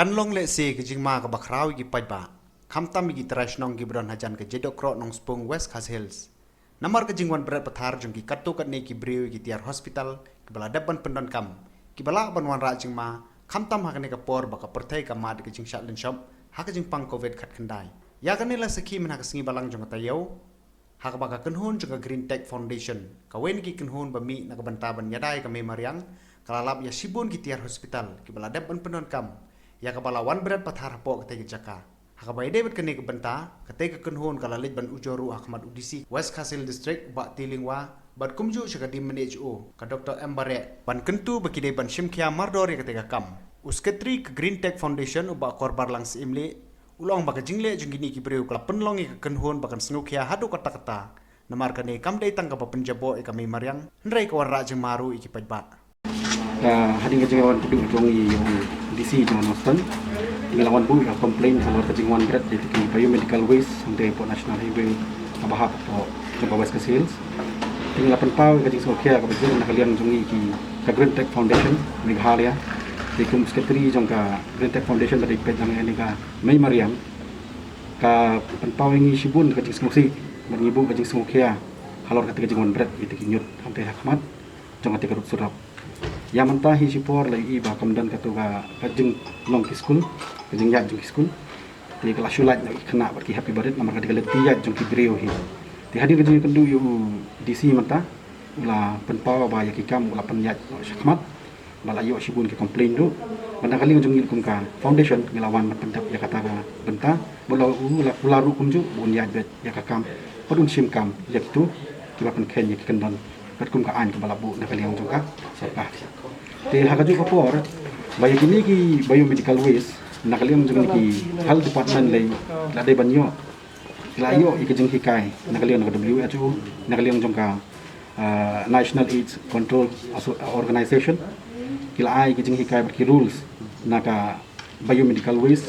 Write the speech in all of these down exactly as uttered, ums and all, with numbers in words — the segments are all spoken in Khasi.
Kan long lehse ka jingma kaba khraw ïa ki paidbah, khamtam ïa ki trai shnong kiba don hajan ka Jaidohkroh Nongspung, West Khasi Hills, namar ka jingwan bret pathar jong ki katto katne ki briew ïa ki tiar hospital kiba la dep ban pyndonkam, kiba lah ban wanrah jingma, khamtam ha kane ka por ba ka pyrthei ka mad ïa ka jingshah lynshop ha ka jingpang covid khatkhyndai. Ïa kane la sakhi mynha ka sngi balang jong ka taïew, ha kaba ka kynhun jong ka Green Tech Foundation, kawei na ki kynhun ba mih na ka bynta ban ïada ïa ka mei mariang, ka la lap ïa shibun ki tiar hospital kiba la dep ban pyndonkam ïa kaba la wan bret pathar hapoh katei ka jaka. Ha kaba ïadei bad kane ka bynta, katei ka kynhun ka la leit ban ujor ruh ha khmat u D C West Khasi Hills District, Bah T. Lyngwa, bad kumjuh sha ka D M H O, ka Doctor M. Bareh, ban kyntu ba ki dei ban shim khia mardor ïa katei ka kam. U Secretary ka Green Tech Foundation, u Bah Korbarlang Syiemlieh, u la ong ba ka jingleh jong kine ki briew ka la pynlong ïa ka kynhun ba kan sngewkhia haduh katta katta. Namar kane kam dei tang kaba pynjaboh ïa ka mei mariang, hynrei ka wanrah jingma ruh ïa ki paidbah. Ka hadien ka jingwan kynduh jong i, ïa u D C jong Nongstoiñ, ngi la wan buh ïa ka complaint halor ka jingwan bret ïa ki biomedical waste hangtei hapoh National Highway kaba hap hapoh jong ka West Khasi Hills. Te ngi la pynpaw ïa ka jingsngewkhia kaba jur na ka liang jong i ki, ka Green Tech Foundation Meghalaya. Te kum secretary jong ka Green Tech Foundation ba dei peit lang ïa kane ka mei mariang, ka pynpaw ïa ngi shibun ka jingsngewsih bad ngi buh ka jingsngewkhia halor katei ka jingwan bret ïa ki ñiut hangtei ha khmat jong katei ka rud surok. Ïa mynta hi shipor la ïohi ba kam don katto ka, ka jinglong ki skul, ka jingïaid jong ki skul. Te ka la shu lait na ki khynnah bad ki hep ki barit namar ka dei ka lynti ïaid jong ki briew hi. Te hadien ka jingkynduh ïa u D C mynta, u la pynpaw ba ïa ki kam u la pynïaid noh shakhmat, ba la ïoh shibun ki complaint ruh. Bad na ka liang jong ngi kum ka foundation ngi la wan ban pyndep ïa kata ka bynta, ba la u la, u la ruh kumjuh ba un ïaid beit ïa ka kam, bad un shim kam ïa kito kiba pynkheiñ ïa ki kyndon katkum ka aiñ kaba la buh na ka liang jong ka sorkar. Te ha kajuh ka por, ba ïa kine ki biomedical waste na ka liang jong ngi ki health department lei la dei ban ïoh, ki la ïoh ïa ka jinghikai na ka liang jong ka W H O, na ka liang jong ka, ah, National AIDS Control Asso-, Organization. Ki la ai ïa ka jinghikai bad ki rules na ka biomedical waste,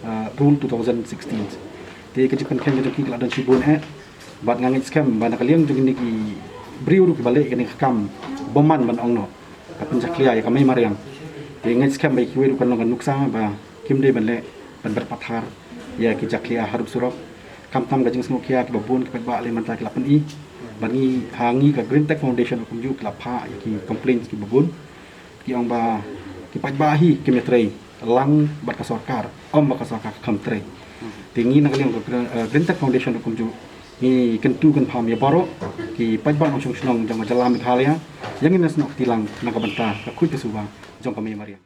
ah, rule two thousand sixteen. Te ka jingpynkheiñ ka jong ki ka la don shibun eh. Bad nga ngeit skhem ba na ka liang jong kine ki briew ruh kiba leh ïa kane ka kam bymman ban ong noh, ka pynjakhlia ïa ka mei mariang. Te ngeit skhem ba ïa kiwei ruh kan long ka nuksa ba kim dei ban leh, ban bret pathar ïa ki jakhlia ha rud surok. Khamtam ka jingsngewkhia kiba bun ki paidbah lei mynta ki la pyni. Bad ngi, ha ngi ka Green Tech Foundation kumjuh ki la phah ïa ki complaints kiba bun. Ki ong ba ki paidbah hi kim ïatrei lang bad ka sorkar, ym ba ka sorkar kam trei. Te ngi na ka liang ka Green, eh, Green Tech Foundation kumjuh ngi kyntu kynpham ïa baroh ki paidbah nongshong shnong jong ka jylla Meghalaya, ïa ngin ïasnoh kti lang na ka bynta ka khuid ka suba jong ka mei mariang.